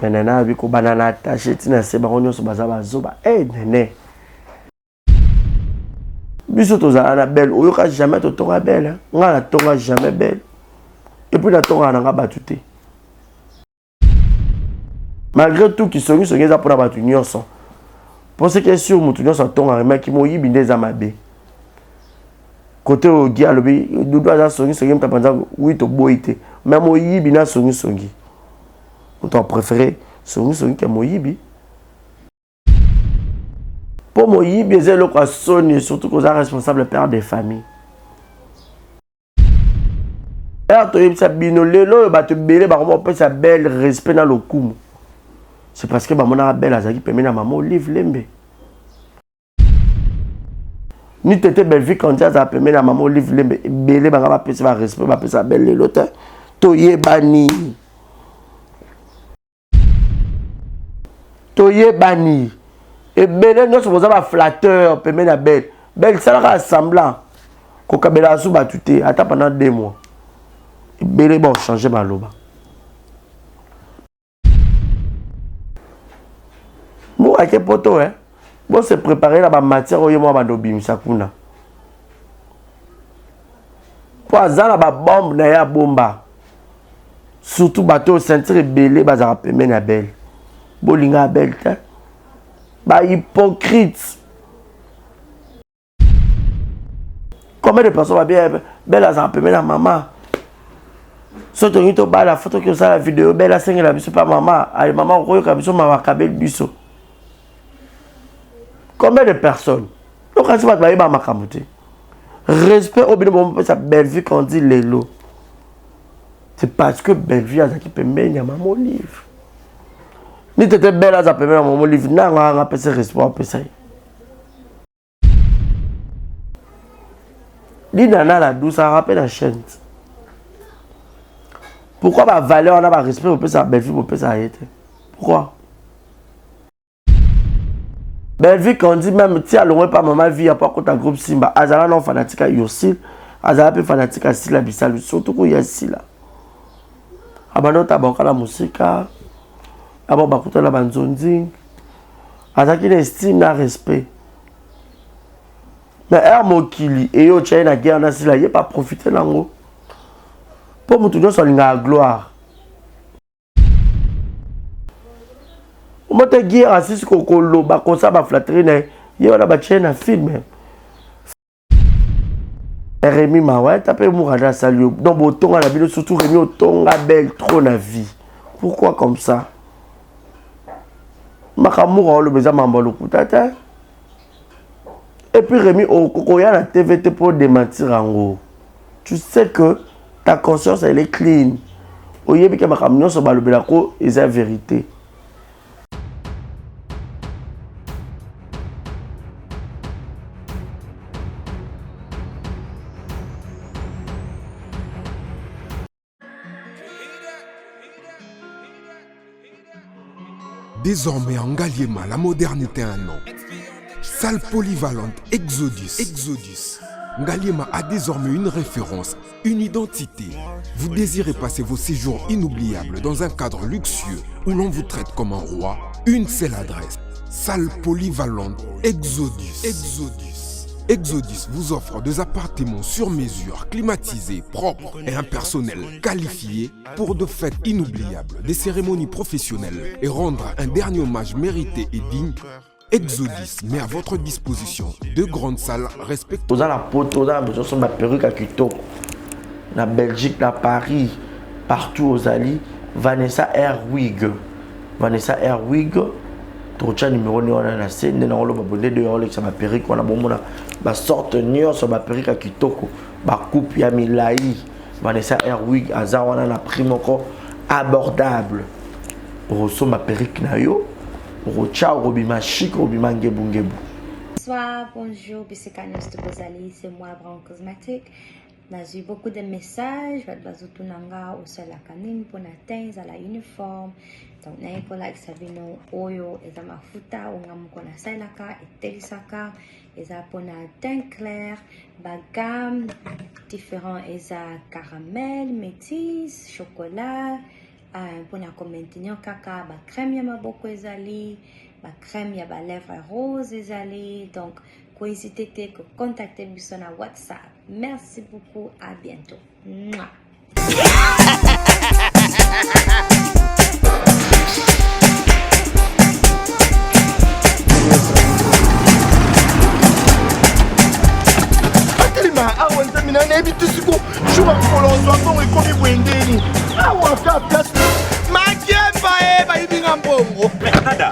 Mais nene alobi kobanda na attache ti na se bango nyonso baza bazoba. Eh hey, nene. Biso tozala na belle, oyoka jamais totonga belle. Nga natonga jamais belle. Et puis natongaka na nga bato te. Malgré tout kisongisongi eza mpona bato nyonso. Mpo ce qui est sûr moto nyonso atongaka mais kimoyibi nde eza mabe. Kote oyo Guy alobi Doudou aza songisongi moto apanza oui toboyi te. Mais moyibi na songisongi. Moto a préféré songisongi ke moyibi. Mpo moyibi eza eloko ya soni surtout koza responsable père de famille. Heure toyebisa bino lelo oyo bato ebele bakoma kopesa belle respect na lokumu. C'est parce que bamonaka belle azalaki pembeni ya mama Olive Lembe. Ni tete Bellevue Kandi azala pembeni ya mama Olive Lembe ebele banga bapesa ba respect bapesa belle lelo te. Toyebani. Toyebani. Ebele nyonso boza ba flatteur pembeni ya belle. Belle salaka semblant kokabela asu bato te ata pendant 2 mois. Ebele ba changer maloba. Mboka ke poto eh. Bo se préparer na ba matière oyo mwa bando bimisa kuna. Po aza na ba bombe na ya bomba. Surtout bato ceinture ebele bazaka pembeni ya belle. Bolinga ya belle te. Ba hypocrite. Combien de personnes ba bien belle azaka pembeni ya mama. Soki tolingi tobala fo toki kosala video belle asengela biso mpa mama aye mama okoyoka biso mawa akabeli biso. Combien de personnes yokanisi bato bayeba makambo te. Respect oyo bino bomopesa Bellevue Kandi lelo c'est parce que Bellevue azalaki pembeni ya mama Olive. Ni tete Belle aza pembeni ya mama Olive nanga anga apesa respect apesa ye. Dinana la douce a la chaîne. Pourquoi ba valeur on a ba respect opesa Bellevue opesa ye te? Pourquoi? Bellevue Kandi même ti alongwe pa mama vie ya kota groupe Simba azala non fanatique ya Ursule azala pe fanatique ya Sila Bisalu surtout ko ya Sila. Abanda otaboka na mosika abo bakutana ba nzonzi azalaki na estime na respect. Mais heure mokili eyo otya ye na guerre na Sila ye pa profiter nango mpo moto nyonso alingaka gloire. Omote guerre asisi kokoloba kosala ba flatterie na ye ye wana batye na film. Rémi Mawa ata mpe Murada asali yo donc botonga na bino surtout Rémi otonga belle trop na vie pourquoi comme ça makambo moko oloba eza mambo ya lokuta te. Et puis Rémi okoya na TV te pour démentir yango. Tu sais que ta conscience elle est clean. Oyebi ke makambo nyonso balobelako eza vérité. Désormais en Ngaliema, la modernité a un nom. Salle polyvalente Exodus. Exodus. Ngaliema a désormais une référence, une identité. Vous désirez passer vos séjours inoubliables dans un cadre luxueux où l'on vous traite comme un roi? Une seule adresse. Salle polyvalente Exodus. Exodus. Exodus vous offre des appartements sur mesure, climatisés, propres et un personnel qualifié pour de fêtes inoubliables, des cérémonies professionnelles et rendre un dernier hommage mérité et digne. Exodus met à votre disposition deux grandes salles respectueuses. Oza na poto, oza na besoin somba perruque ya kitoko. Na Belgique, na Paris, partout ozali, Vanessa Airwig. Vanessa Airwig, tokotya numéro ne wana na se nde nango loba bonde de olekisa ba perruque wana bomona ba sorte nyonso ba perruque ya kitoko, ba coupe ya milai. Vanessa Airwig aza wana na prix moko abordable. Okosomba perruque na yo, okotya, okobima chic, okobima ngebu ngebu. Bonsoir, bonjour, bisika nyonso bozali, c'est moi Brown Cosmetic. Nazwi beaucoup de messages, bato bazotuna nga osalaka nini mpona teint ezala uniforme. Donc naye kolakisa bino oyo eza mafuta oyo nga moko nasalelaka, etelisaka, eza mpona teint clair, ba gamme différent, eza caramel, métis, chocolat. Mpona komaintenir kaka bacrème ya maboko ezali, bacrème ya balèvre rose ezali. Donc kohésite te kocontacte biso na WhatsApp. Merci beaucoup, à bientôt. Mouah. Atelema awa, nzambe na nayebi te siko jour ya mokolo ozwa mbongo ekomi boye ndeni awa ka place makemba e bayibi nga mbongo. Nada,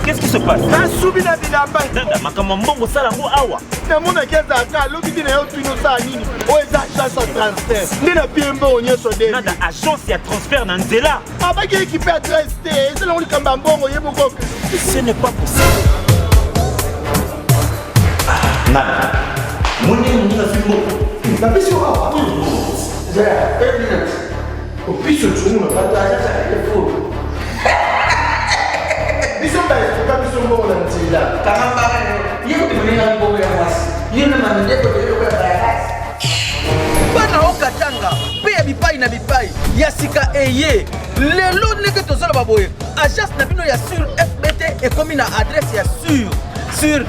qu'est-ce qui se passe? Nasubi na bilamba. Nada, makambo ya mbongo osala yango awa? Namonaki azalaka alobi te na yo tuni osala nini. Oyo eza agence ya transfert nde na pie mbongo nyonso de. Nada, agence ya transfert na nzela? Abaki ekipe adresse te, eza nango likambo ya mbongo ye moko. Ce n'est pas possible. Nada, moni moninga azwi mbongo. Napesi yo awa opiso tunguna bato biso baestoka biso mbongo na nzela. Kanga mbanga yo ye kutu moninga mbongo ya mwasi yo na mamindeko eloko ya bayakasi. Bana okatanga mpe ya bipai na bipai ya sika eye lelo ndenge tozoloba boye, agence na bino ya sur FBT ekomi na adresse ya sur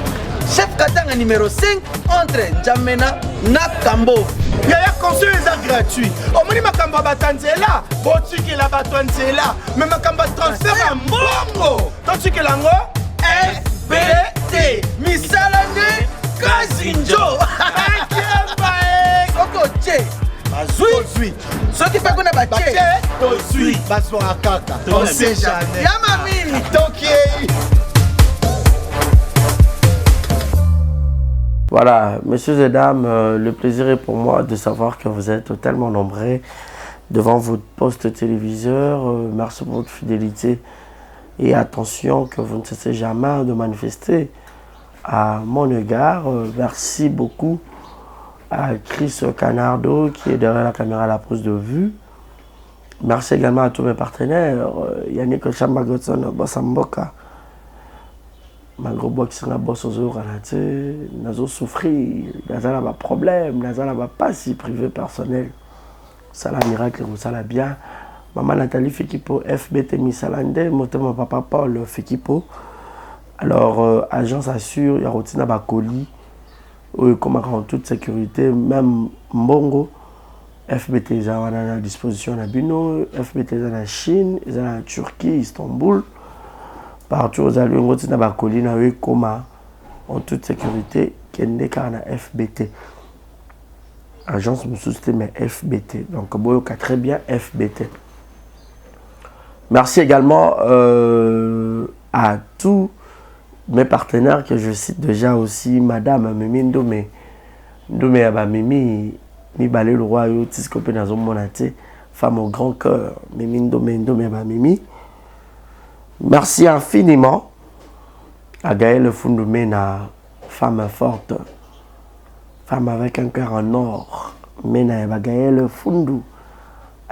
Chef Katanga numéro 5 entre N'Djamena na Kambo. Yaya, conseil eza gratuit. Omoni makambo ya bato ya nzela, botikela bato ya nzela, me makambo ya transfert ya mbongo totikela yango FBT. Misala nde kazinjo. Akemba e. Soki otie bazwi. Tozwi. Soki mpe kuna batie. Batie tozwi, bazwaka kaka, on sait jamais. Ya mami. Tokei. Voilà, messieurs et dames, le plaisir est pour moi de savoir que vous êtes tellement nombreux devant votre poste téléviseur. Merci pour votre fidélité et attention que vous ne cessez jamais de manifester à mon égard. Merci beaucoup à Chris Canardo qui est derrière la caméra à la prise de vue. Merci également à tous mes partenaires, Yannick Chamba Godson, Bossamboka. Malgré bwakisanga boss ozoyokana te, nazosouffrir, naza na baproblème, naza na bapasi privé personnel. Sala miracle, kosala bien. Mama Nathalie Fikipo, FBT misala nde motema, papa Paul Fikipo. Alors agence assure ya kotina bakoli oyo ekomaka en toute sécurité, même mbongo. FBT eza wana na disposition na bino. FBT eza na Chine, eza na Turquie, Istanbul, partout ozali yango ntina bakoli na yo ekoma en toute sécurité. Kende kaka na FBT, agence mosusu te, mais FBT. Donc boyoka très bien, FBT. Merci également à tous mes partenaires que je cite déjà aussi: madame Mimi Ndome, Ndome ya bamimi mibale, le roi yo tisiko mpe nazomona te, femme au grand cœur, Mimi Ndome, Ndome ya bamimi. Merci infiniment à Gaël Fundumena, femme forte, femme avec un cœur en or. Mena ya Gaël Fundu,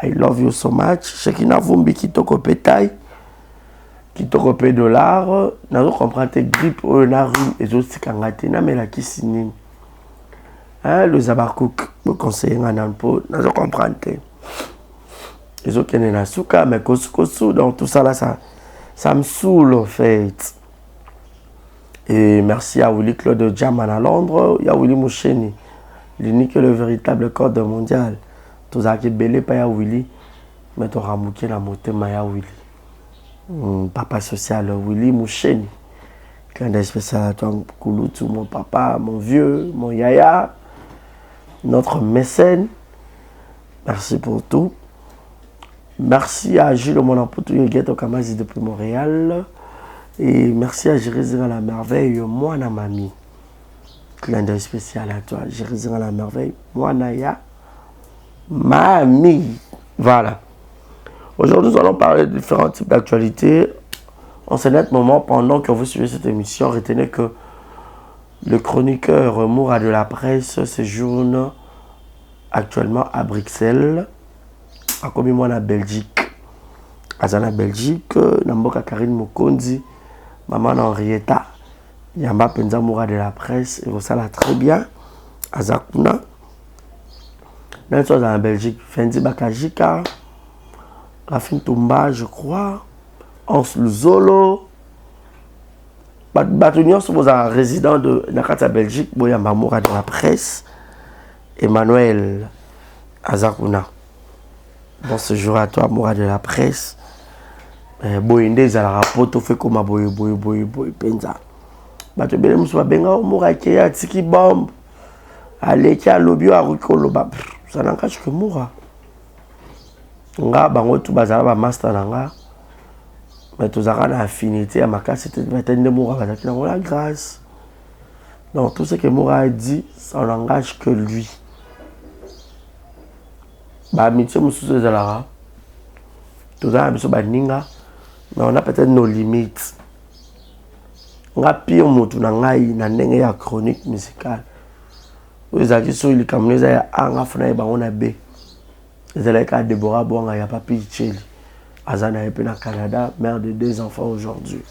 I love you so much. Shekina Vumbi, kitoko petai, kitoko pe dollar. Nazo comprendre te, grippe oyo na rhume ezotikanga te, namelakisi nini? Hein, le Zabarkouk boconseille nga nanu mpo nazo comprendre te, ezokende na suka mais kosukosu. Donc tout ça là, ça me saoule en fait. Et merci à Willy Claude Jaman à Londres, ya Willy Moucheni, l'unique et le véritable code mondial. Tozalaki ebele pa ya Willy, mais toramuki na motema ya Willy. Papa social Willy Moucheni, clin d'œil spécial à toi, Kulutu, mon papa, mon vieux, mon yaya, notre mécène. Merci pour tout. Merci à Gilles Monamputu Yegeto Kamazi depuis Montréal. Et merci à Jérémy la merveille, moi na mamie. Clin d'œil spécial à toi, Jérémy la merveille, moi naya, mamie. Voilà. Aujourd'hui, nous allons parler de différents types d'actualités. En ce net moment, pendant que vous suivez cette émission, retenez que le chroniqueur Moura de la presse séjourne actuellement à Bruxelles, akomi mwana Belgique, aza na Belgique, na mboka Karine Mokonzi, mama na Henrietta. Yamba mpenza Moura de la presse, ekosala très bien. Aza kuna nani so aza na Belgique, Fendi Bakajika. Rafine Tumba, je crois, Hans Luzolo, bato nyonso bozala résident de na kati ya Belgique, boyamba Mura de la presse, Emmanuel aza kuna. Bon séjour à toi, Mura de la presse. Eh, boye nde ezalaka poto fe koma boye boye boye boye mpenza bato ebele mosusu babenga o Mura akei atiki bombe aleki alobi oyo akoki koloba ça n'engage que Mura. Nga bango tout bazala ba master na nga mais tozalaka na affinité ya makasi te mais nde Mura bazalaki nango la grâce. Donc tout ce que Mura a dit, ça n'engage que lui. Ba amitié mosusu ezalaka toza na biso baninga mais on a peut-être nos limites. Nga pire motu na ngai na ndenge ya chronique musicale oyo ezalaki soki likambo eza ya A, nga funa ye bango na B. Ezalaki kaka Deborah Bwanga ya Papi Tcheli. Aza na ye pe na Canada, mère de 2 enfants aujourd'hui.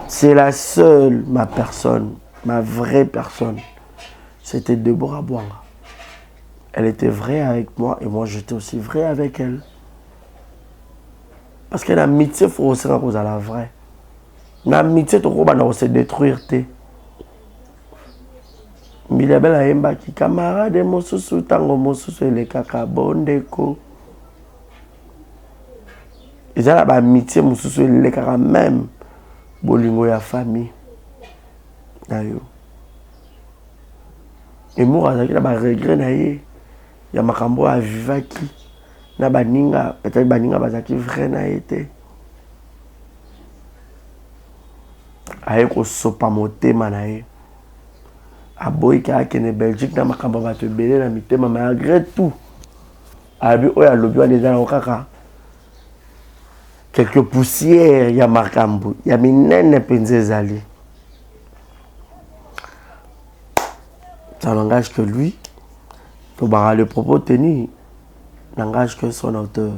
C'est la seule, ma personne, ma vraie personne. C'était Deborah Bwanga. Elle était vraie avec moi et moi j'étais aussi vrai avec elle. Parce que l'amitié, faut aussi la la vraie. L'amitié, tu vas se détruire. Te. Mbilia Bel ayembaki camarade mosusu tango mosusu elekaka bondeko. Eza na ba amitié mosusu elekaka même bolingo ya famille na yo. Emour azalaki na ba regret na ye ya makambo oyo avivaki na baninga, peut-être baninga bazalaki vrai na ye te. Aye kosopa motema na ye. Aboyi kaka akende Belgique na makambo ya bato ebele na mitema, malgré tout abi oyo alobi wana eza nango kaka quelques poussières ya makambo ya minene mpenza ezali. Ça n'engage que lui. Tobaka le propos tenu n'engage que son auteur.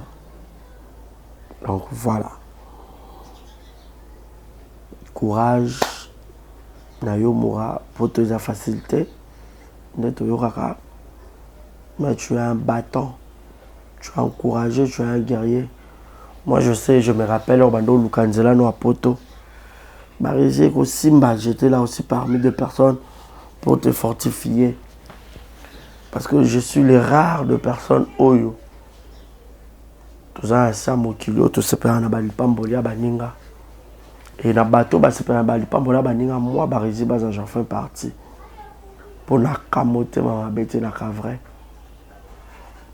Donc voilà. Courage na yo Mura, poto eza facilité nde toyokaka, mais tu es un battant, tu es encouragé, tu es un guerrier. Moi je sais, je me rappelle obanda oluka nzela no ya poto Barisi kosimba, j'étais là aussi parmi deux personnes pour te fortifier, parce que je suis le rare de personnes oyo toza na sa mokili oyo tosepelaka na balipamboli ya baninga et na bato basepelaka na balipamboli ya baninga. Moi Barisi Baza, j'en fais partie. Mpo naka motema mabe te, naka vrai.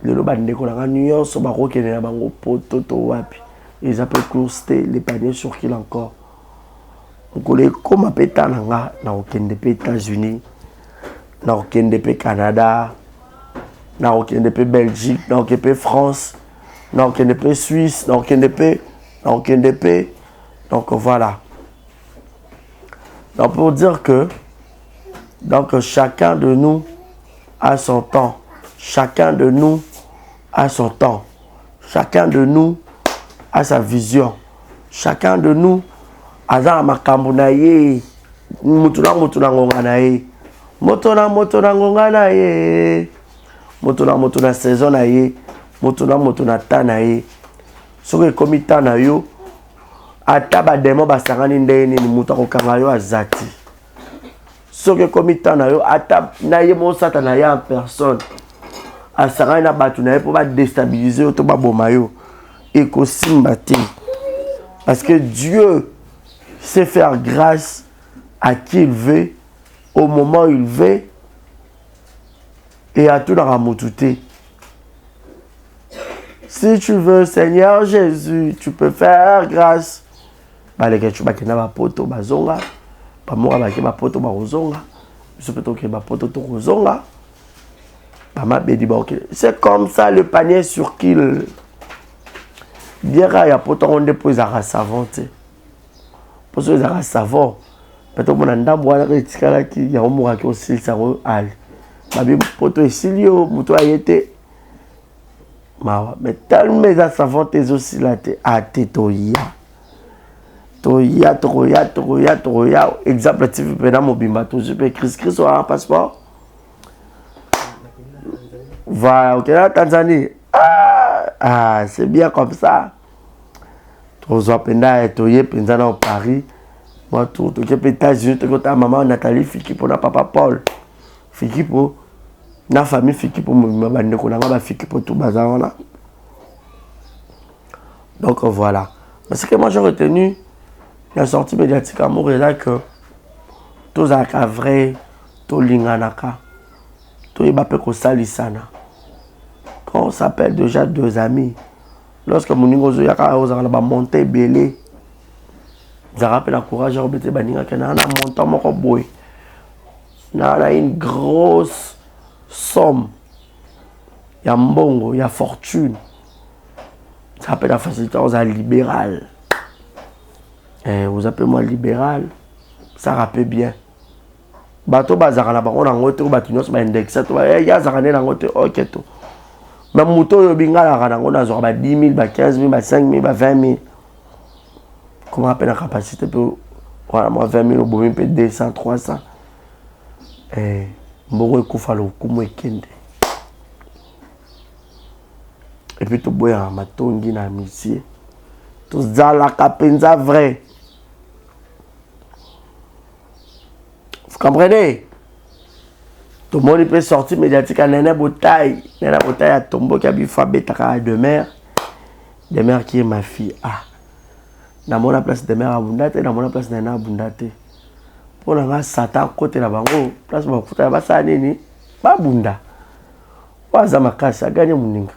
Lelo bandeko na nga nyonso bakokende na bango poto to wapi, eza mpe course te, le panier circule encore. Mokolo ekóma mpe ta na nga, nakokende mpe États-Unis, nakokende mpe Canada, nakokende mpe Belgique, nakokende mpe France, nakokende mpe Suisse, nakokende mpe, nakokende mpe. Donc voilà. Donc pour dire que donc chacun de nous a son temps. Chacun de nous a son temps. Chacun de nous a sa vision. Chacun de nous aza na makambo na ye. Mutu na mutu na ngonga na ye. Moto na moto na ngonga na ye. Moto na moto na saison na ye. Moto na moto na temps na ye. Soki ekomi temps na yo, ata ba démon basangani ndenge nini, moto akokanga yo aza te. Soki ekomi temps na yo, ata na ye moko Satana ye en personne asangani na bato na ye mpo badestabilize yo to baboma yo, ekosimba te. Parce que Dieu sait faire grâce à qui il veut, au moment où il veut, et atunaka motu te. Si tu veux, Seigneur Jésus, tu peux faire grâce. Baleke tu bakenda ba poto bazonga, bamoka bake ba poto bakozonga, biso pe tokende ba poto tokozonga, bamabedi baokende. C'est comme ça le panier circule. Bière ya poto yango nde mpo ezalaka savon te. Mpo soki ezalaka savon, peut-être omona ndambo wana kaka etikalaki yango moko ake osilisa yango ale. Babi poto esili yo moto aye te. Mawa, mais tellement eza savon te ezosila te. Ah te toya. Toya, tokoya, tokoya, tokoya. Exemple TV mpe na mobimba tozwi mpe Chris Chris wana passeport. Voilà, okenda na Tanzanie. Ah! Ah, c'est bien comme ça. Tozwa mpenza eh, toye mpenza na Paris. Mwa tour toke mpe États-Unis toke kotala mama Nathalie Fikipo na papa Paul Fikipo na famille Fikipo mobimba bandeko na nga ba Fikipo tout baza wana. Donc voilà. Mais ce que moi j'ai retenu, la sortie médiatique amour est là que tozalaka vrai, tolinganaka, toyeba mpe kosalisana. Quand on s'appelle déjà deux amis, lorsque moninga ozoyaka ozalaka na bamonte ebele, zalaka mpe na courage ya kobete baninga ke naa na montant moko boye, naa na une grosse somme ya mbongo ya fortune ça mpe na facilité oza libéral eh, oza mpe mwa libéral saka mpe bien bato bazalaka na bango nango te bato nyonso baindexa to eh, ye azalaka nde nango te ok to me moto oyo obingalaka nango nazwaka ba 10 000 ba 15 000 ba 5 000 ba 20 000 komaka mpe na capacité mpe wana mwa 20 000 obomi mpe 200 300 eh, mbongo ekufa lokumu ekende epuis toboyaka matongi na amitie tozalaka mpenza vrai vous comprenez tomoni mpe sortie médiatique ya nene botai nene botai atomboki abifa abetaka ya demeure demeure qui est ma fille ah namona place demeure abunda te namona place nene abunda te mpo na nga satan akotela bango place bakutana basala nini babunda oyo aza makasi aganye moninga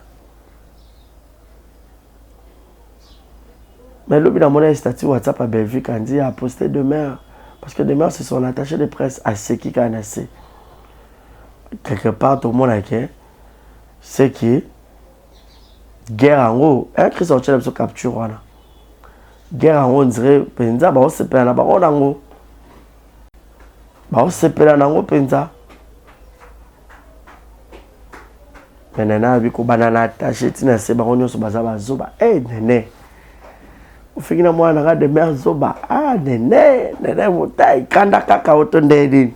mais lobi namona statut whatsapp ya bellevue kandi a posté demeure parce que demeure c'est son attaché de presse aseki kaka na se quelque part tomona ke c'est que guerre yango un christ otyela biso capture wana guerre yango ondire mpenza baosepela na bango nango baosepela nango mpenza me nene abi kobanda na attache ti na se bango nyonso baza bazoba e hey, nene ofiki na mwana nanga demer zoba ah nene nene motai kanda kaka oto nde nini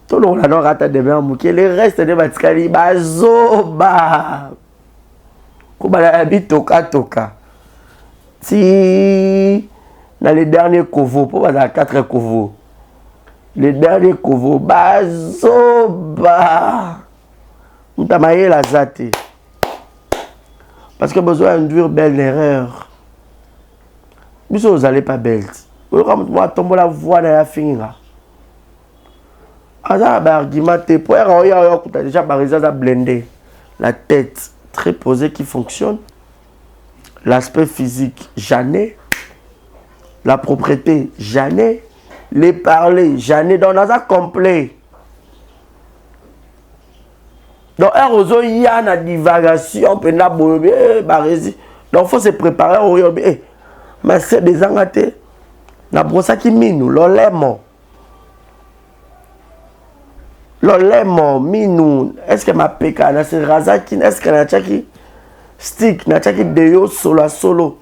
tolongola noko ata demer moke le reste nde batikali bazoba kobanda ya bitokatoka ti na le dernier kovo mpo bazala 4 kovo le dernier kovo bazoba moto ya mayele aza te parce que besoin induire belle erreur biso ozali pa belle ti oyoka moto moko atombola voi na ye afingi nga aza na baargument te po yaka oya oya okuta déjà bareza aza blindé la tête très posée qui fonctionne l'aspect physique jamais la propreté jamais les parler jamais donc naza complet donc heure ozoya na divagation mpenza boye eh, barezi donc faut se préparer oyobi eh, masede ezanga te nabrosaki minu lolemo lolemo minu estce mapeka na se rasaki estce natiaki stick natiaki deyo solo ya solo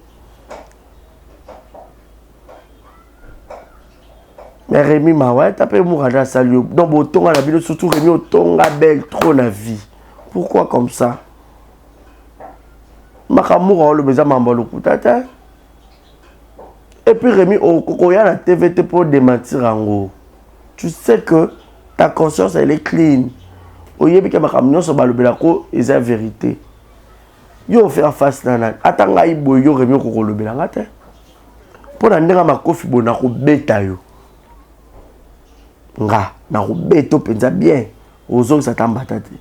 mais Rémi mawa ata mpe murada asali yo donc botonga na bino surtout Rémi otonga belle trop na vie pourquoi comme ça makambo mura oloba eza mambo ya lokuta te et puis Rémi okoya na TV te mpo démentir yango tu sais que ta conscience elle est clean oyebi ke makambo nyonso balobelako eza vérité yo ofaire face na nani ata ngai boye yo Rémi okokolobela nga te mpo na ndenge makofi boye nakobeta yo nga nakobeta yo mpenza bien ozongisa ata mbata te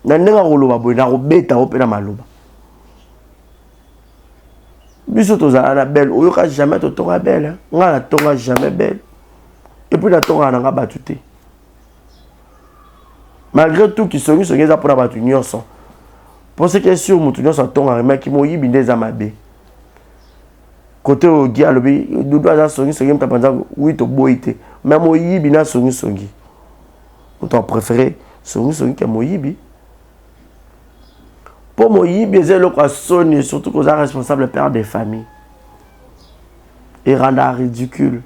na ndenge akoloba boye nakobeta yo mpe na maloba biso tozala na belle oyoka jamais totonga belle nga natonga jamais belle epuis natongaka na nga bato te malgré tout kisongisongi eza mpona bato nyonso mpo seke sur moto nyonso atongaka maki moyibi nde eza mabe kote oyo gi alobi dudu aza songisongi moto apanza wi toboyi te me moyibi na songisongi moto apréféré songisongi ke moyibi mpo moyibi eza eloko ya soni surtout koza responsable père de famille eranda ridicule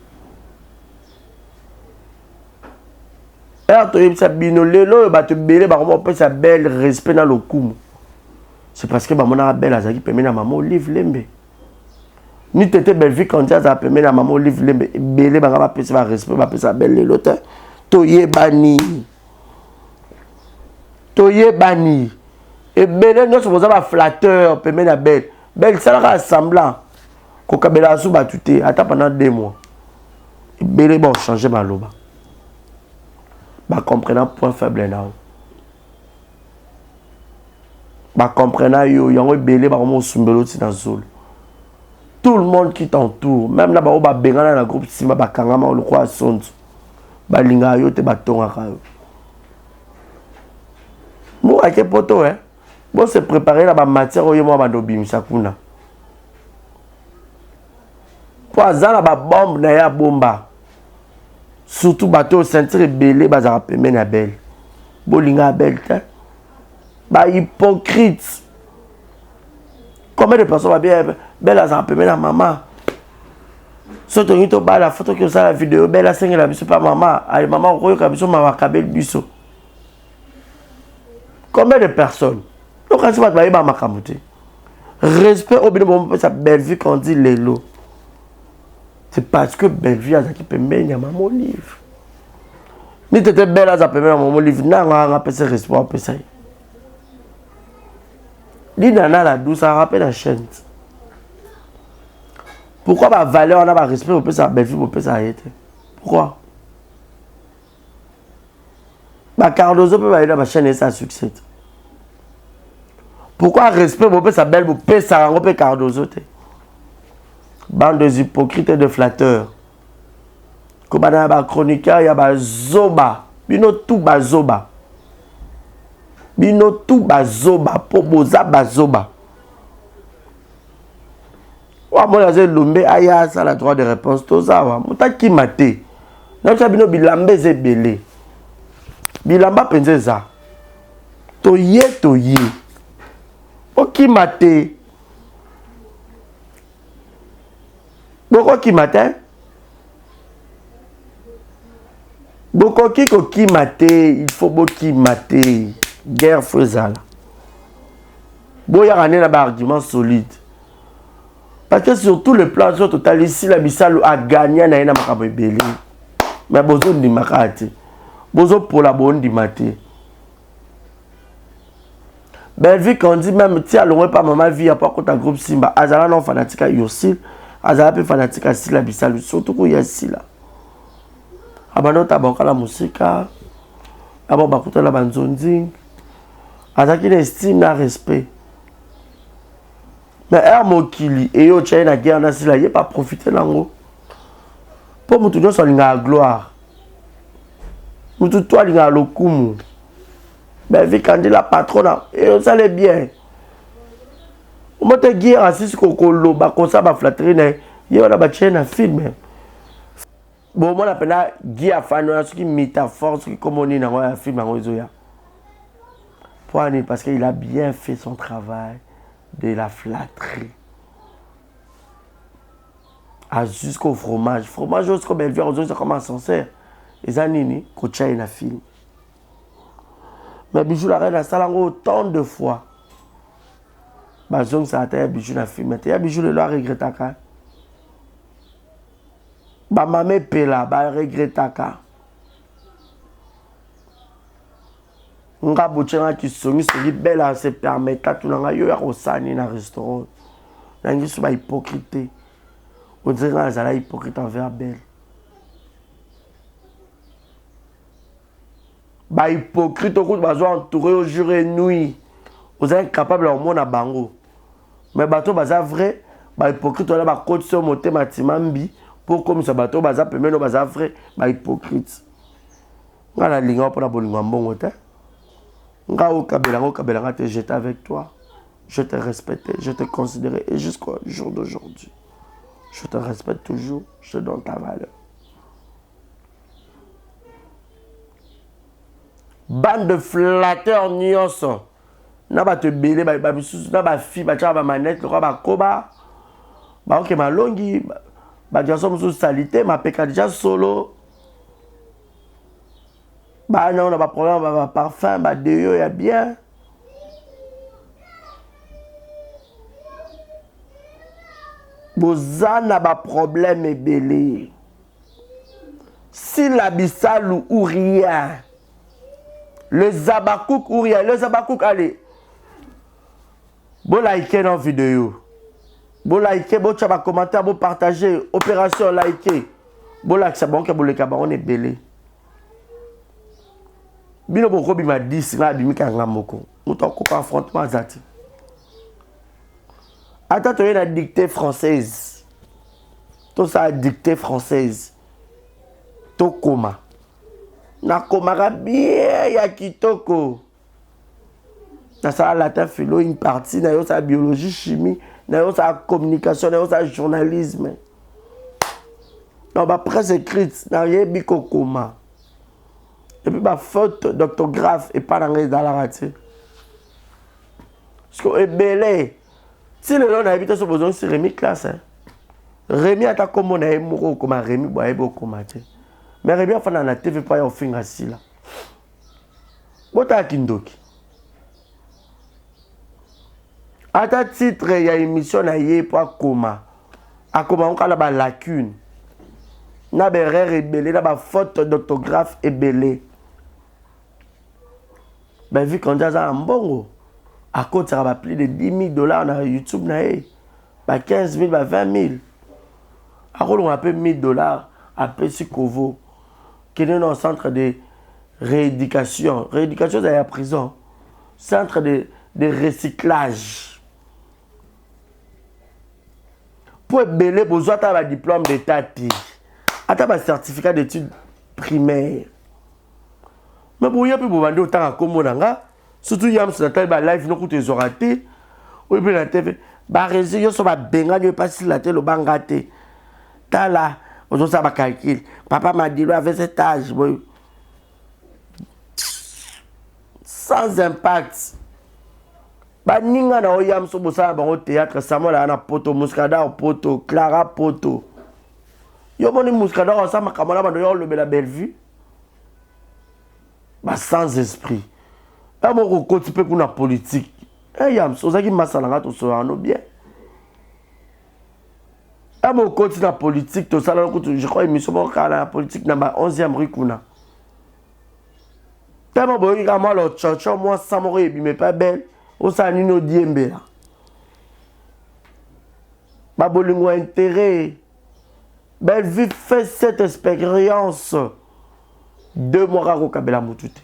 heure toyebisa bino lelo oyo bato ebele bakoma kopesa belle respect na lokumu. C'est parce que bamonaka Belle azalaki pembeni ya mama Olive Lembe. Ni tete Bellevue Kandi azala pembeni ya mama Olive Lembe ebele banga bapesa ba respect bapesa Belle lelo te. Toyebani. Toyebani. Ebele nyonso boza ba flatteur pembeni ya Belle. Belle salaka semblant kokabela asu bato te ata pendant deux mois. Ebele ba changer maloba. Ba comprenant point faible na yo. Ba comprena yo yango ebele bakoma kosumbela oti na zolo. Tout le monde qui t'entoure, même na bango babengana na groupe Simba bakangama lokola sonzo. Balingaka yo te batongaka yo. Mboka ke poto eh. Bo se préparer na ba matière oyo mwa bando bimisa kuna. Po aza na ba bombe na ya bomba. Surtout bato oyo ceinture ebele bazalaka pembeni ya Belle. Bolinga Belle te. Ba hypocrite. Combien de personnes ba bien Belle azalaka pembeni ya mama. So tolingi tobala fo toki kosala video Belle asengela biso pa mama. Ale mama okoyoka biso mawa akabeli biso. Combien de personnes? Yokanisi bato bayeba makambo te. Respect oyo bino bomopesa Bellevue Kandi lelo. C'est parce que Bellevue azalaki pembeni ya mama Olive. Ni tete Belle aza pembeni ya mama Olive, nanga anga apesa respect apesa ye. Dinana la douce a rappelé la chaîne. Pourquoi ba valeur on a ba respect opesa Bellevue opesa ye te? Pourquoi? Ba Cardozo pe ba yela ba chaîne esa succès. Pourquoi respect bopesa Belle bopesa yango pe Cardozo te? Bande des hypocrites et de flatteurs. Kobanda ya ba chroniqueurs ya ba zoba, bino tout ba zoba. Bino tout ba zoba po boza ba zoba. Wa mona aza elombe aya asala droit de réponse toza awa moto akima te nayebisa bino bilamba eza ebele bilamba mpenza eza toye toye okima te bokokima te bokoki kokima te il faut bokima te guerre fo ezala boyaka nde na baargument solide parce que sur tout le plan so totali sila bisalu agagna na ye na makambo ebele me bozondima kaka te bozopola bondima te Bellevue Kandi même ti alongwe pa mama vie po akota groupe Simba azala na fanatique ya Ursule azala pe fanatique ya Sila Bisalu surtout ko ya Sila abanda otaboka na mosika abo bakutana ba nzonzing azalaki na estime na respect mais heure mokili eye otya ye na guerre na Sila ye pa profite nango mpo moto nyonso alingaka gloire moto to alingaka lokumu Bellevue Kandi la patrona et osale bien. Omote guerre asisi kokoloba kosala ba flatterie na ye ye wana batie na film. Bomona mpena Guy afandi wana soki métaphore soki kombo nini yango ya film yango ezoya. Mpo nini? Parce qu'il a bien fait son travail de la flatterie. Azwi sikoyo fromage fromage oyo sikoyo Bellevue akozongisa comme ascenseur eza nini kotia ye na film. Mais Bijou la reine asala yango autant de fois. Bazongisaka ata ya Bijou na film te. Ya Bijou lelo aregretaka. Ba mama epela ba regretaka. Nga botie nga kisongi songi belle se permettre tuna nga yo ya kosani na restaurant. Na ngisu ba hypocrite te. On dirait nga azala hypocrite envers Belle. Ba hypocrite okuti bazo entouré yo jour et nuit. Oza incapable ya komona bango. Mais bato baza vrai, ba hypocrite wana bakotisi yo motema tima mbi mpo okomisa bato baza pembeni oyo baza vrai ba hypocrite. Nga nalinga yo mpona bolingo ya mbongo te. Nga okabela nga okabela nga te, j'étais avec toi. Je te respectais, je te considérais et jusqu'au jour d'aujourd'hui. Je te respecte toujours, je te donne ta valeur. Bande de flatteurs nyonso na bato ebele bamisusu na bafille batiaka bamanete lokola bakoba baoke malongi bagarçon mosusu salite mapeka deja solo bana na baproblème ba baparfum badeyo ya bien. Boza na ba problème ebele. Sila Bisalu ou rien. Les Abakouk ou rien. Les Abakouk, allez. Bo liker nos vidéos. Bo liker, bo tcha ba commentaire, bo partager. Opération liker. Bo lakisa bango ke boleka bango na ebele. Bino bokobima 10 nga abimika nga moko. Moto akoka affrontement aza te. Ata toye na dictée française. Tosala dictée française. Tokoma. Nakomaka bien ya kitoko. Nasala latin philo une partie, nayo sala biologie chimie, nayo sala communication, nayo sala journalisme. Donc ba presse écrite nayebi kokoma. Et puis ba faute d'orthographe epa na ngai ezalaka te. Parce que ebele ti lelo nayebi te so bozongisi Remy classe hein. Remy ata kombo na ye moko okoma Remy bo ayebi okoma te. Mais Remy afanda na TV pa ya ofinga sila. Botala kindoki. Ata titre ya émission na ye po akoma akoma yango kaka na ba lacune na ba erreur ebele na ba faute d'orthographe ebele. Bellevue Kandy aza na mbongo akotisaka ba plus de 10 000 dollars na YouTube na ye ba 15 000 ba 20 000 akolongola mpe 1000 dollars apesi kovo kende na centre de rééducation rééducation ezali ya prison centre de, de recyclage mpo ebele bozwa ata ba diplôme d'état te ata ba certificat d'études primaire me boya mpe bobandi otanga nkombo na nga surtout yams natali ba live no kutu ezwaka te oyo mpe na tv bareseau nyonso babengani oyo epasila te loba nga te tala ozosala bacalcule papa madilo avait cet âge boye sans impact baninga na oyo yamso bosala bango théâtre samuel aya na poto muscadar poto clara poto yo moni muscadar osala makambo na bando yo olobela bellevue ba sans esprit ya moko okoti mpe kuna politique e yams ozalaki masa na nga tosolaka no bien ya moko okoti na politique tosala kutu je crois émission moko kala na politique na ba 11e rue kuna tellement boyoki kaka mwa lococo mwa sa moko ebima epa belle osala nini odiembela babolingo ya intérêt Bellevue fait cette expérience. Deux mois kaka kokabela mutu te.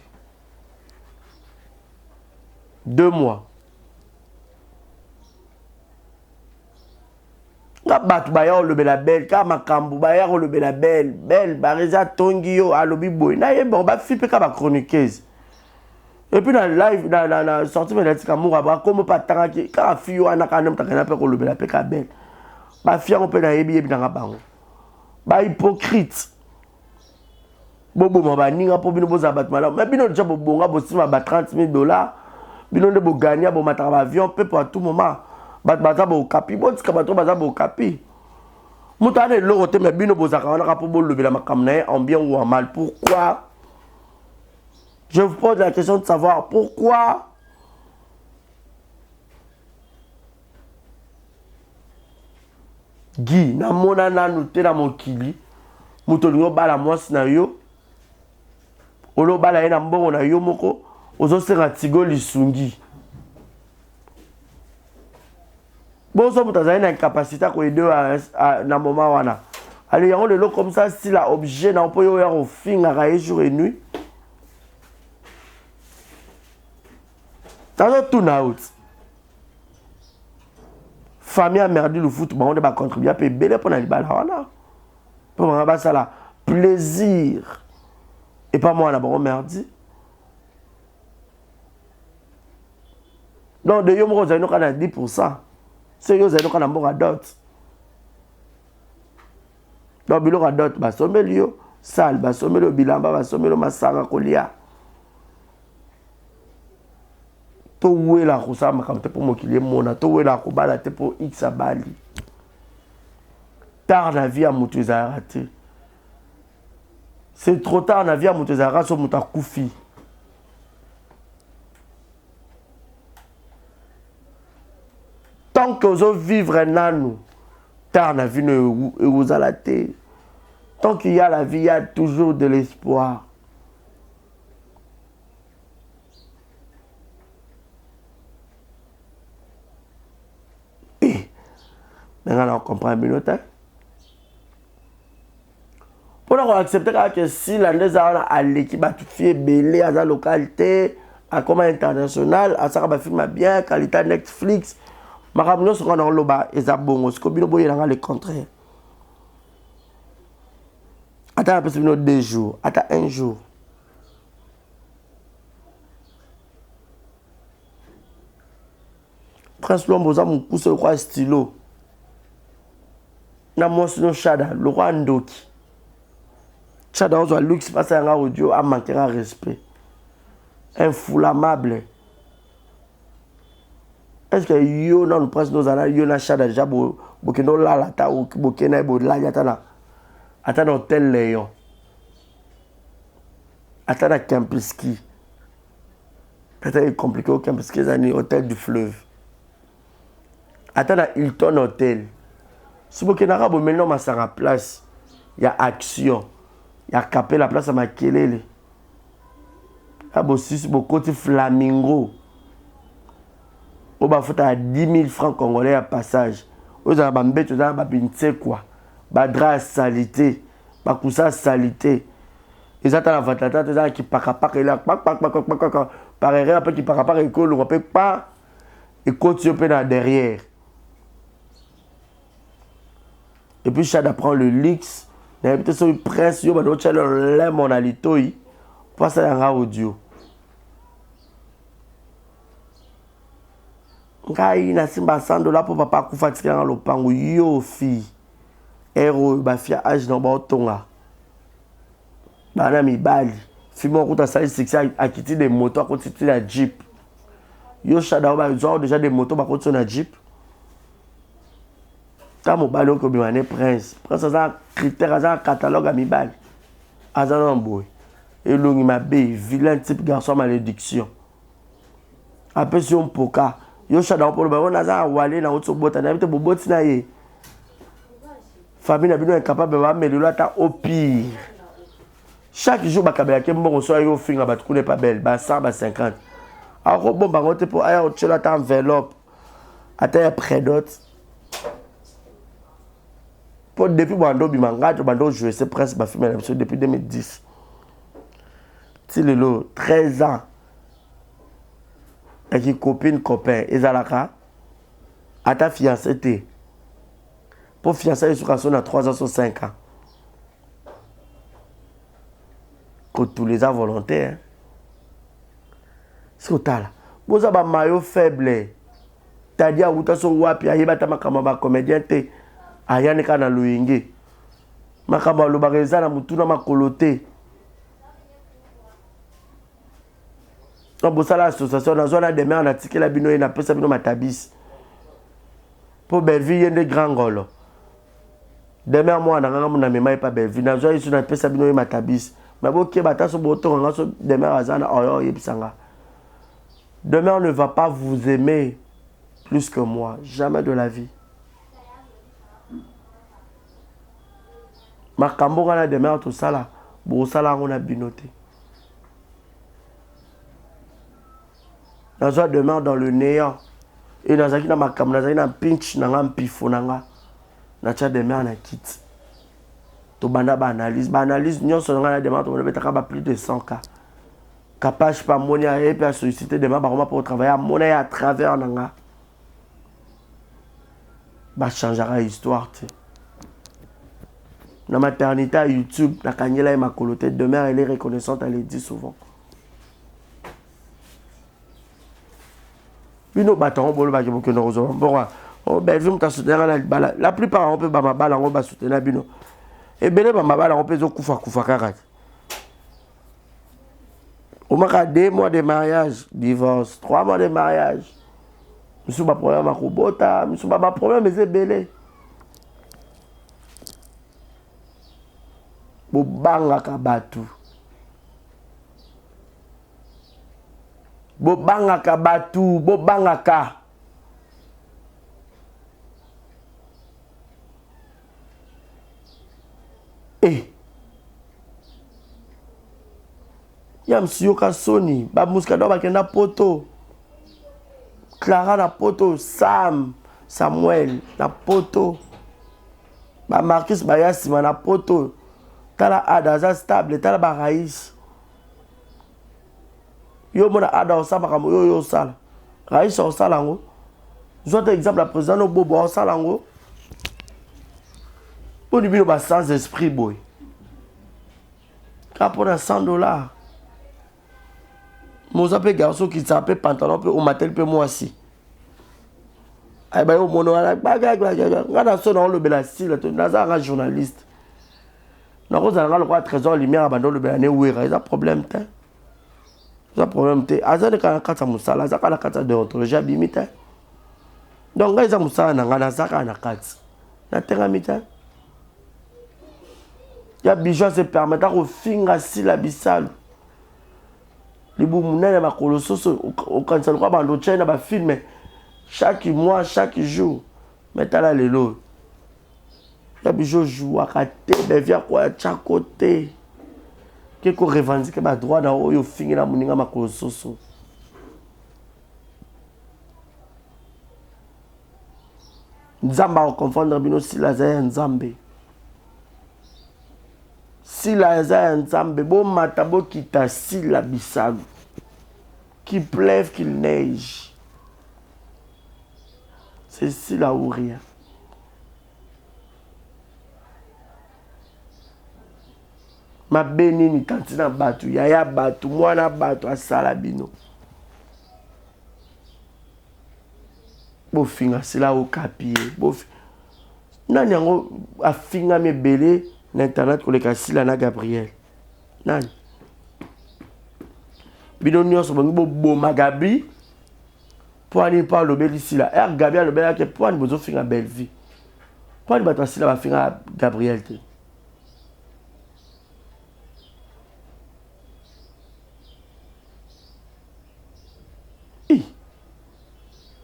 Deux mois. nga bato baya kolobela belle kaka makambo baya kolobela belle belle barezi atongi yo alobi boye nayebi bango bafi mpe kaka bachroniqueuse epuis na live na, na, na sortie médiatique amour akombo mpe atangaki kaka fi wana kaka nde moto akenda mpe kolobela mpe kaka belle Ba fille yango pe nayebi yebi nanga bango. Ba hypocrite. Boboma baninga po bino bozala bato malamu. Mais bino deja bobonga bosima ba 30 000 dollars. Bino nde bogagna bomataka ba avion pe po à tout moment. Bato baza bokapi botika bato baza bokapi. Moto ana eloko te mais bino bozalaka wana kaka po bolobela makambo na ye en bien ou en mal. Pourquoi? Je vous pose la question de savoir pourquoi Guy, namona nanu te na mokili moto olingi obala mwasi na yo olobala ye na mbongo na yo moko ozosenga tigo lisungi bozo moto azali na incapacité ya koyede na moment wana ale yango lelo comme ça sila objet na mpo yo oya kofingaka ye jour et nuit nazotuna yo ti famille ya merdi lufutu bango nde bacontribua mpe ebele mpo na libala wana mpo bango basala plaisir epa mwana bango merdi donc de yo moko ozali noka na 10 pourcent soki yo ozali noka na mboka dot donc biloko ya dot basombeli yo sale basombeli yo bilamba basombeli yo masanga kolia towela kosala makambo te mpo mokili emona towela kobala te mpo x abali tard na vie ya moto ezalaka te c'est trop tard na vie ya moto ezalaka so moto akufi tant que ozovivre nanu. Tard na vie no ekozala te. Tant qu'il y a la vie, il y a toujours de l'espoir. Eh, nga na comprendre bino te. Mpo na koaccepte kaka ke sila nde eza wana aleki bato fi ebele aza local te akoma international asaka bafilme ya bien qualité Netflix makambo nyonso nga naoloba eza bongo sikoyo bino boyela nga le contraire ata napesi bino deux jours ata un jour prince lombo oza mokuse lokola stylo na mwasi no shada lokola ndoki shada ozwa luxe mpasa yanga audio amanke nga respect infoulamable est ce que yo nanu prince nozala yo na shada deja bokende olala ata bokende ye bolali ata na ata na hotel leon ata na kempiski ata ecomplike o kempiski eza nini hotel du fleuve ata na Hilton Hotel si bokendaka bomeli na masanga place ya action ya kapela place ya makelele ya bosisi bokoti flamingo oyo bafutaka 10 000 francs congolais ya passage oyo ezala bambeto eza na babinsekwa badra ya salite bakusa ya salite eza ata na ventilateur te eza na kipakapaka ela kpakpakpakpakpaka par erreur mpe kipakapaka ekolongwa mpe kpa ekoti yo mpe na derrière et puis Shada prend le luxe nayebi te soki prince yo bando otya lolemo na litoi mpo asala yanga audio ngai nasimba 100 dola mpo papa akufa atikela nga lopango yo fille ere oyo bafia age na baotonga bana mibali fille moko kuta asali succès akiti de moto akoti ti na jeep yo shada oyo bazwa deja de moto bakoti na jeep ta mobali oyo kobima ne prince prince aza critère aza na catalogue ya mibali aza na boye elongi mabe vilain type garçon malédiction apesi yo mpoka yo shada mpo oloba oyo naza na wale na oti obota nayebi te boboti na ye famille na bino incapable bamelelo ata au pire chaque jour bakabelaki mbongo so aye ofinga bato kuna epa bele ba 100 ba 50 akobomba yango te mpo aya otyela ata enveloppe ata ya prédot mpo depuis banda obima ngai to banda ojoue se prince bafilme na biso depuis 2010 ti lelo 13 ans ya kicopine copain ezalaka ata fiancé te mpo fiancé esuka so na 3 ans so 5 ans kotula eza volonté hein? soki otala boza bamayo faible tadi awuta so wapi ayeba ata makambo ya bacomédien te ayani kaka na loyenge makambo alobaka eza na motu na makolo te donc bosala association nazwa na demeure natikela bino ye napesa bino matabisi mpo bellevue ye nde grand ngolo demeure mwana nga nga namema ye pa bellevue nazwa ye so napesa bino ye matabisi me bokeba ata so botonga nga so demeure aza na oyo oyebisa nga demeure ne va pas vous aimer plus que moi jamais de la vie makambo nga na demeure tosala bokosala yango na bino te nazwa demeure dans le néant e nazalaki na makambo nazalaki na pinch na nga mpifo na nga natya demeure na kiti tobanda baanalyse baanalyse nyonso na ngai na demeure tobanda betaka ba plus de 100 cas kapage mpe amoni aye mpe asollicite demeure bakoma mpo kotravaille amona ye à travers na nga bachangeaka histoire te na maternité ya youtube nakangela ye makolo te demeure elle est reconnaissante elle le dit souvent bino bato yango bolobaki bokende kozwa mbongo oh, bellevue moto asoutenaka na libala la plupart yango mpe bamabala yango basoutenaka bino ebele bamabala yango mpe ezokufakufa kaka te omaka deux mois de mariage divorce trois mois de mariage misusu baproblème ya kobota misusu baproblème eza ebele bobangaka bato bobangaka bato bobangaka. Eh. Yams yoka soni ba muscador bakenda poto Clara na poto Sam Samuel na poto ba Marcus baya nsima na poto tala Ada aza stable tala ba Raïs yo omona Ada osala makambo yo oyo osala Raïs osala yango zwa ta exemple ya président no bobo osala yango boni bino ba sans esprit boye kaka mpo na 100 dollars moza mpe garçon okitisa mpe pantalon mpe omateli mpe mwasi ayeba yo omona wana gbagagbaga ngai na so naolobela sila to naza nga journaliste nakozala nga lokola trésor lumière abanda olobela ne wera eza problème te eza problème te aza nde kaka na kati ya mosala aza kaka na kati ya déontologie abimi te donc ngai eza mosala na ngai naza kaka na kati natengami te ya bijou ase permettre kofinga sila bisalu libumu monene makolo soso okanisa lokola bando otyai na bafilme chaque mois chaque jour me tala lelo ya bijou ojouaka te bevi akoya tyako te ke korevendike badroit na oyo ofingi na moninga makolo soso nzambe akoconfondre bino sila aza ya nzambe sila aza ya nzambe bomata bokita sila bisalu qu'il pleuve qu'il neige c'est sila ou rien mabe nini tanti na bato yaya bato mwana bato asala bino bofinga sila okapi ye bofi nani yango afingami ebele na internet koleka sila na gabriel nani bino nyonso bongi boboma gabi mpo ani mpo alobeli sila r gabi alobelaki mpo ani bozofinga bellevue mpo ani bato ya sila bafinga gabriel te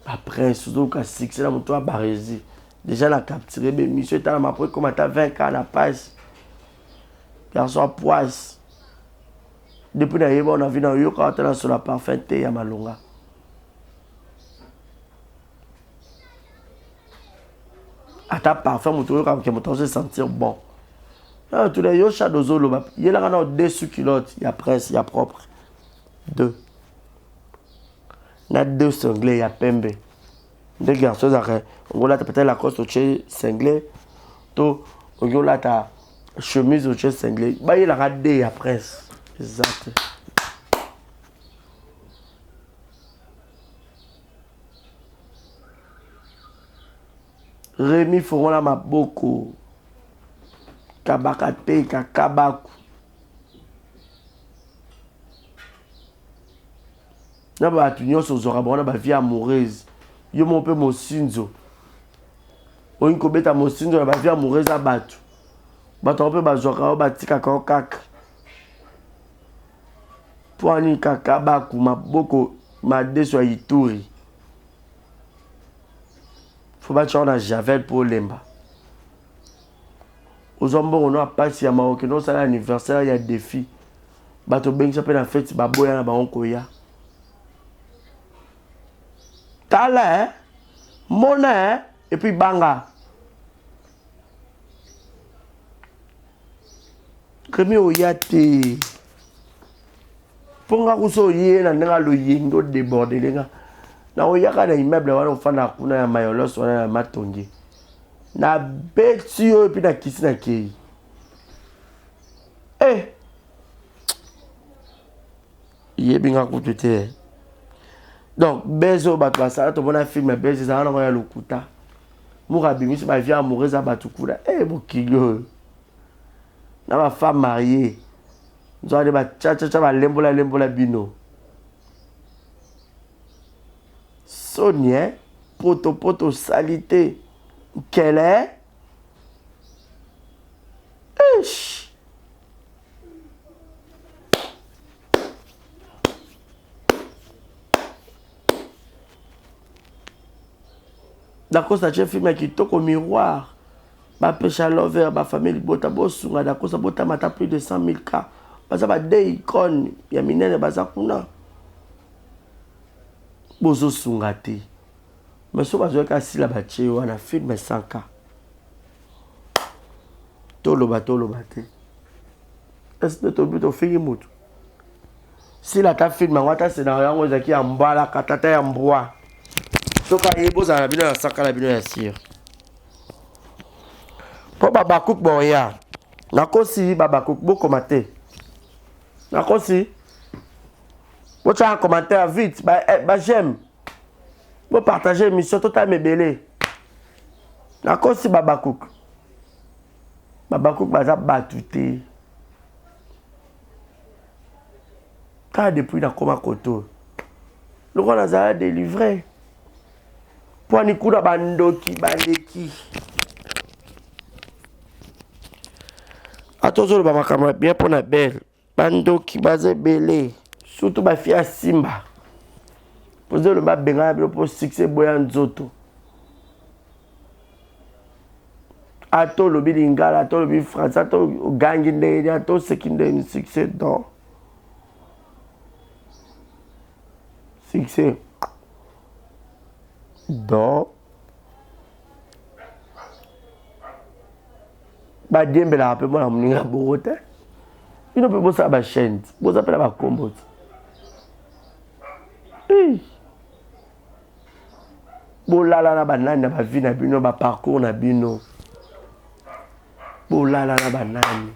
baprince ozoluka succès na moto ya baresi déjà na capture bemission etalama po ekoma ata 20 k na page garçon apoise depuis nayeba na vi nayoka ata na sola parfum te ya malonga ata parfum moto oyoka ke moto azo sentir bon ah, tuna yo shad ozoloba yelaka nao deux sous culotte ya presse ya propre deux na deux singlet ya pembe nde garçon ezalaka ongi olata peut-être lacoste otie singlet to oki olata chemise otie singlet bayelaka de ya presse eza te Remy fongola maboko kabaka te kakabaku na bato nyonso ozwaka bango na bavie amoureuse yo moko mpe mosinzo olingi kobeta mosinzo na bavie amoureuse ya bato bato yango mpe bazwaka yo batikaka yo kaka mpo ani kaka baku maboko madeso ya ituri fo batya yo na javel mpo olemba ozwa mbongo no ya mpasi ya mawa okende osala anniversaire ya défi bato obengisa mpe na feti baboya na bango koya tala eh? mona eh? epuis banga remi oya te mpo nga kuso oye na ndenge aloyenge odebordele nga nakoyaka na immeuble wana ofandaka kuna ya mayolos wana ya matonge nabeti yo epuis nakisi nakei e eh! yebi nga kutu te donc bese oyo bato basala tomona film ya bese ezala nango ya lokuta moko abimisi bavie amoureuse ya bato kuna e eh, mokili oyo na bafemme marie nzoka nde bachachacha balembola lembola bino soni e potopoto osali te nkele eish Dacosta atie film ya kitoko miroir. Bapesha lover bafamille libota bosunga dakosa botama ata plus de 100 000 cas. Baza ba deux icônes ya minene baza kuna. Bozosunga te. Mais soki bazwaki asila batie wana film 100 cas. Toloba toloba te. Est-ce que tobi tofingi mutu? Sila ata film yango ata scenario yango ezalaki ya mbalaka tata ya mbwa. Soki aye bozala na bino na saka na bino ya sire. Mpo babakuk boya. Nakosi babakuk bokoma te. Nakosi. Botya commentaire vite, ba, eh, ba j'aime. Bo partager émission totala ebele. Nakosi babakuk. Babakuk baza batu te. Kaka depuis nakoma koto lokola nazala délivre pwani kuna bandoki baleki ata ozoloba makambo ya bien mpo na belle bandoki baza ebele surtout bafi ya simba ozoloba bengana bino mpo succès eboya nzoto ata olobi lingala ata olobi français ata ogangi ndenge nini ata oseki ndenge nini succès don succès don badiembelaka mpe mwana moninga bongo te bino mpe bosala bachaîne boza mpe na bakombo te bolala na banani na bavie na bino baparcours na bino bolala na banani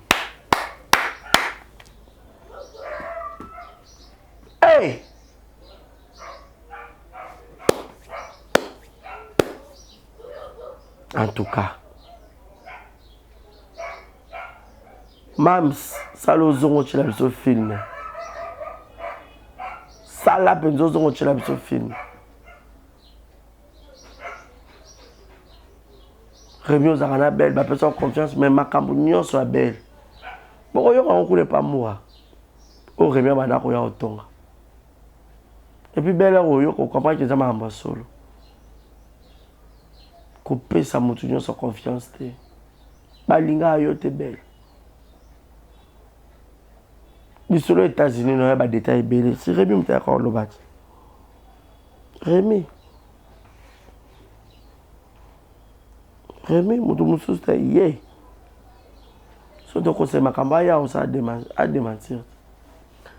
hey! En tout cas mams sala ozongo otyela biso film sala mpenza ozongo otyela biso film remi ozalaka na belle bapesa confiance mais makambo nyonso ya belle bokoyoka yango kuna epa mura oyo remi abanda koya kotonga epuis belle oyoka okomprendre eza makambo ya solo Kopesa moto nyonso confiance te. Balingaka yo te belle. Lisolo États-Unis na ya ba détails ebele. Si Remy moto ayaka koloba te. Remy. Remy moto mosusu te ye. Soki tokosela makambo aya osala adementir.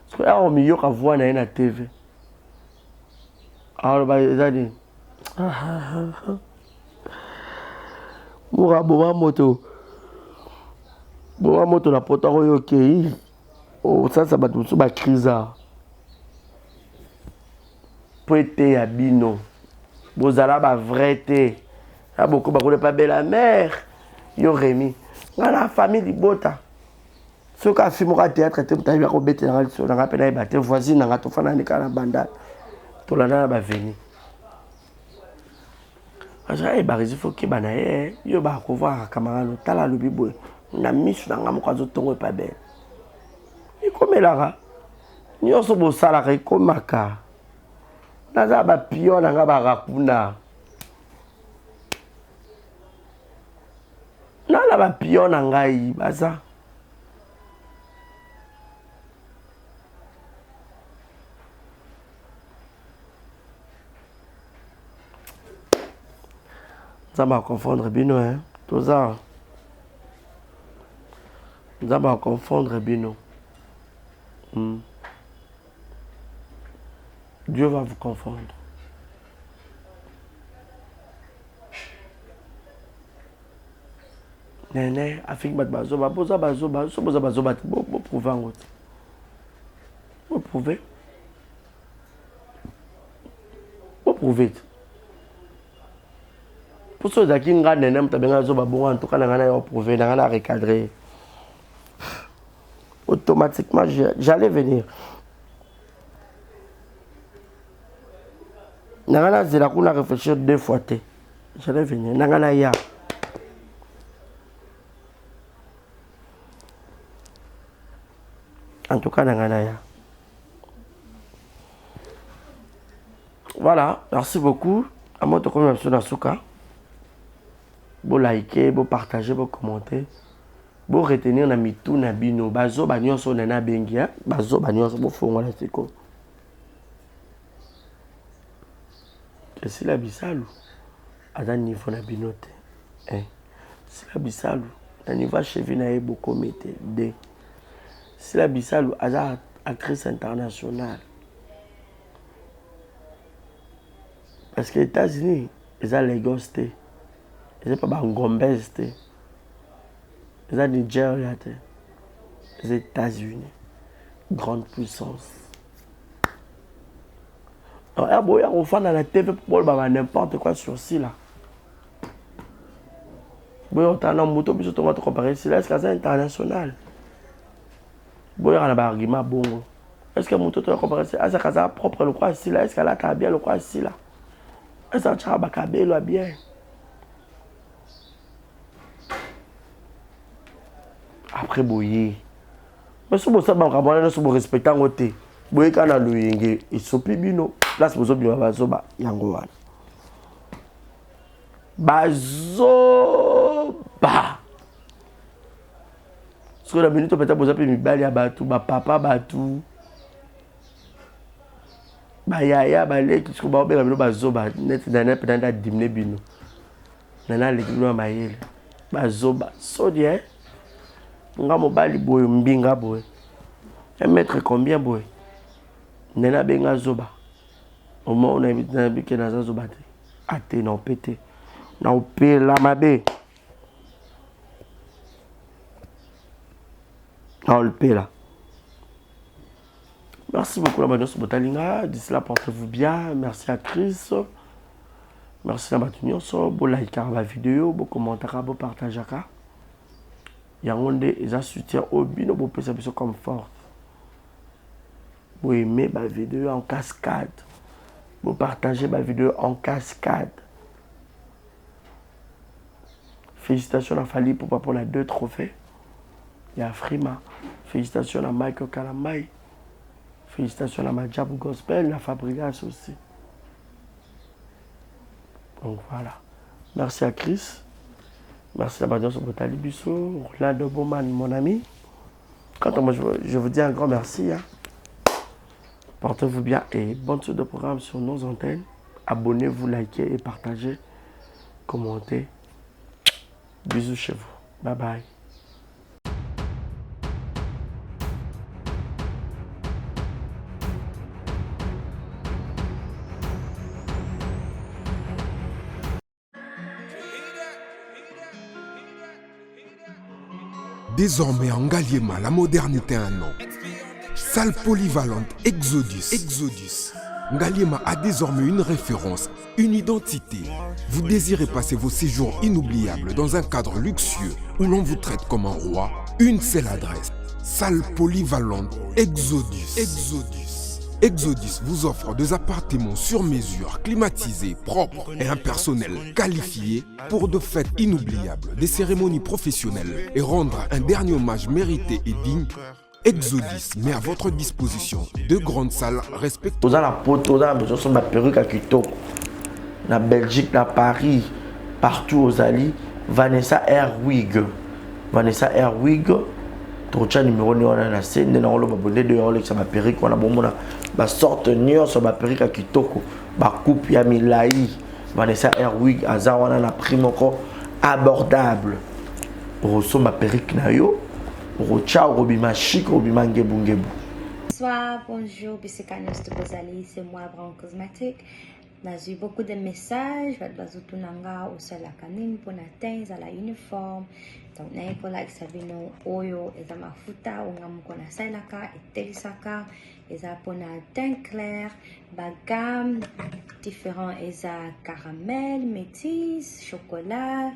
Soki awa omiyoka voix na ye na TV. Aloba eza nini? Mura boma moto boma moto na poto yango yo okei osalisa bato mosusu bacrise awa mpo eteya bino bozala ba vrai te na bokoma kuna epa bela mare yo remi ngai na famille libota soki afi moko ya théâtre te moto ayebi akobetela ngai lisolo na ngai mpe nayeba te voisine na ngai tofanda nde kaka na bandal tolanda na baveni azala ebarisi fo keba na ye yo bakovwaka camarade otala alobi boye na miso na ngai moko azotongo epa bele ekomelaka nyonso bosalaka ekomaka naza bapion na ngai barakuna nala ba pion na ngai baza nzambe aconfondre bino hein toza nzambe aconfondre bino hmm. Dieu va vous confondre. Nene afingi bato bazoba boza bazoba so boza bazoba te boprouve yango te boprouve boprouve te mpo so ezalaki nga nene moto abenga zoba bongo en tout cas na ngai na yo prouve na ngai na recadre automatiquement j'allais venir na ngai nazela kuna réfléchir deux fois te j'allais venir na ngai naya en tout cas na ngai naya voilà merci beaucoup amo tokomi na biso na suka. Bo liker, bo partager, bo commenter. Bo retenir na mitu na bino bazoba nyonso nana abengi hein? Bazoba nyonso bofongola siko. Esila bisalu aza niveau na bino te. Eh. Sila bisalu na niveau ya cheville na ye bokomi te. De. Sila bisalu aza actrice internationale. Parce que États-Unis eza Lagos te. Eza pa ba Ngombez te. Eza Nigeria te. Eza États-Unis. Grande puissance. Donc, ya boya kofanda na TV pour ba n'importe quoi sur Sila. Boya otala na moto biso tonga to comparer Sila est-ce que aza international? Boyaka na ba argument bongo. Est-ce que moto to comparer Sila azaka aza propre lokola Sila est-ce que alata bien lokola Sila? Est-ce que atiaka bakabelo ya bien? Après boye. Mais soki bosala makambo wana nyonso borespecte yango te boye kaka na loyenge esopi bino place bozobima bazoba yango wana bazoba soki na minute mpenza boza mpe mibali ya bato bapapa bato bayaya baleki soki baobenga bino bazoba neti nana mpenza nde adimine bino nana aleki bino ya mayele bazoba soni eh? nga mobali boye mbinga boye un mètre combien boye nene abenga zoba omo nayebi ke naza zoba te ate na ope te na opela mabe na olpela merci beaucoup na bato nyonso botali nga d'ici là portez-vous bien merci à Chris merci na bato nyonso bolaikaka bavideo bokommentaka bopartageaka yango nde eza soutien oyo bino bopesa biso comme force boaime bavideo en cascade bopartage bavideo en cascade félicitations na Fally Ipupa mpona deux trophées ya Afrima félicitations na Michael Kalambai félicitations na Majabu Gospel na Fabregas aussi donc voilà merci à Chris merci à bato nyonso botali biso Rolando Boman mon ami quant à moi je vous dis un grand merci hein. Portez-vous bien et bonne suite de programme sur nos antennes. Abonnez-vous, likez et partagez. Commentez. Bisous chez vous. Bye bye. Désormais en Ngaliema, la modernité a un nom. Salle polyvalente Exodus. Exodus. Ngaliema a désormais une référence, une identité. Vous désirez passer vos séjours inoubliables dans un cadre luxueux où l'on vous traite comme un roi? Une seule adresse. Salle polyvalente Exodus. Exodus. Exodus vous offre des appartements sur mesure, climatisés, propres et un personnel qualifié pour de fêtes inoubliables, des cérémonies professionnelles et rendre un dernier hommage mérité et digne. Exodus met à votre disposition deux grandes salles respectueuses. Oza na poto, oza na besoin somba perruque ya kitoko. Na Belgique, na Paris, partout ozali, Vanessa Airwig. Vanessa Airwig, tokotya numero ne wana na se nde nakoloba bonde de olekisa ba perruque wana bomona ba sorte nyonso ba perruque ya kitoko, ba coupe ya milai. Vanessa Airwig aza wana na prix moko abordable. Okosomba perruque na yo, okotya okobima chic, okobima ngebu ngebu. Bonsoir, bonjour, bisika nyonso bozali, c'est moi Brown Cosmetic. Nazwi beaucoup de messages, bato bazotuna nga osalaka nini mpona teint ezala uniforme. Donc naye kolakisa bino oyo eza mafuta oyo nga moko nasalelaka, etelisaka, eza mpona teint clair, ba gamme différent eza caramel, métis, chocolat,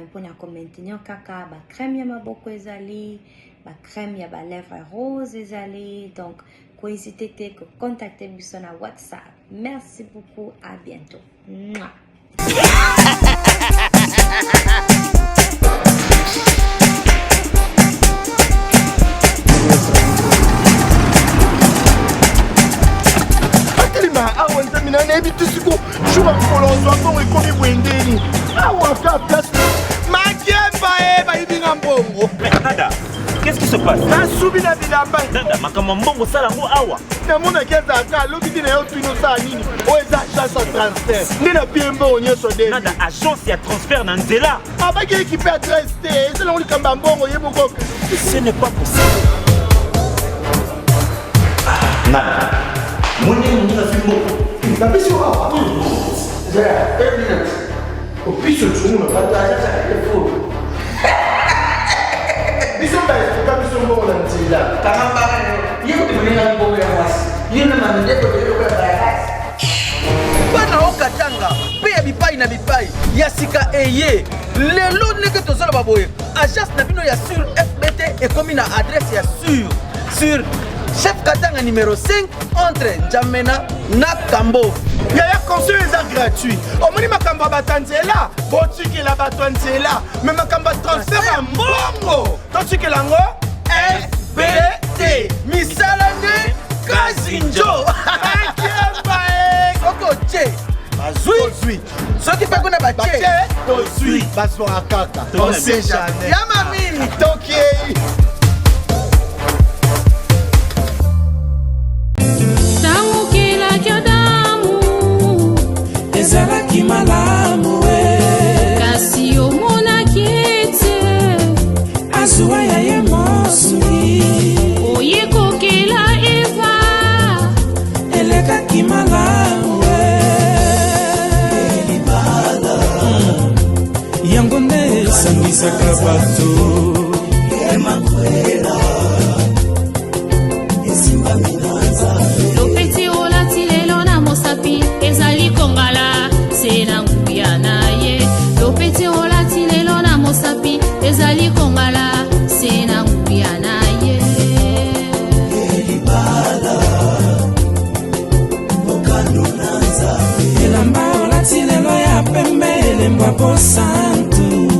mpona ko maintenir kaka ba crème ya maboko ezali, ba crème ya ba lèvres rose ezali. Donc ko hésiter te ko contacter biso na WhatsApp. Merci beaucoup, à bientôt. Mouah. Atelema awa nzambe na nayebi te siko jour ya mokolo ozwa mbongo ekomi boye ndeni awa ka place. mbongo. Nada, qu'est-ce qui se passe? Nasubi na bilamba. Nada, makambo ya mbongo osala yango awa. Namonaki azalaka alobi te na yo tuni osala nini oyo eza agence ya transfert nde napie mbongo nyonso de. Nada, agence ya transfert na nzela. Abaki ekipe adresse te eza nango likambo ya mbongo ye moko. Ce n'est pas possible. Nada, moni moninga azwi mbongo. Napesi yo awa. Zela, une minute. Opiso tshungu na bato agence ya fo. Biso baetuka biso mbongo na nzela. Kanga mbanga na yo. Ye kutu moninga mbongo ya mwasi. Yo na mandeko de lokola bayakasi. Bana Haut-Katanga mpe ya bipai na bipai ya sika eye lelo ndenge tozoloba boye agence na bino ya sur fbt ekomi na adresse ya sur sur chef Katanga numéro 5 entre N'Djamena na Kambo. Yaya, conseil eza gratuit. Omoni makambo ya bato ya nzela, botikela bato ya nzela. Me makambo ya transfert ya mbongo, totikela yango FBT. Misala nde kazinjo. Soki otie bazwi, soki mpe kuna batie tozwi, bazwaka kaka. On sait jamais. Ya mami tokei. Ntango okelaki Adamu, ezalaki malamu e, kasi omonaki ete azuwa ya ye mosuni. Oye kokela Eva, elekaki malamu e. Libala yango nde esangisaka bato. Lopeti olati lelo na mosapi ezali kongala se na nguya na ye. Lopeti olati lelo na mosapi ezali kongala se na nguya na ye. Elamba olati lelo ya pembe elembwa bosantu.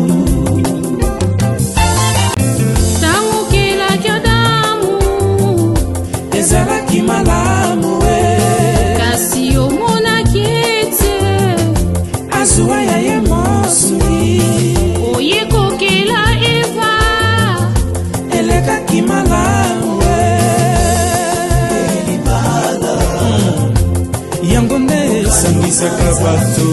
Ntango okelaki Adamu, ezalaki malamu e, kasi omonaki ete azuwa ya ye mosuni. Oye kokela Eva, elekaki malamu e. Yango nde esangisaka bato.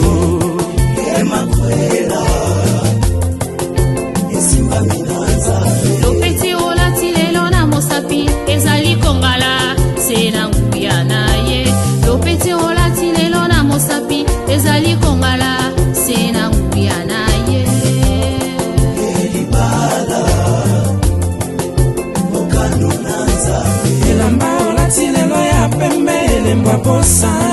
Lopeti olati lelo na mosapi ezali kongala se na nguya na ye. Lopeti olati lelo na mosapi ezali kongala se na nguya na ye. Elamba olati lelo ya pembe elembwa bosantu.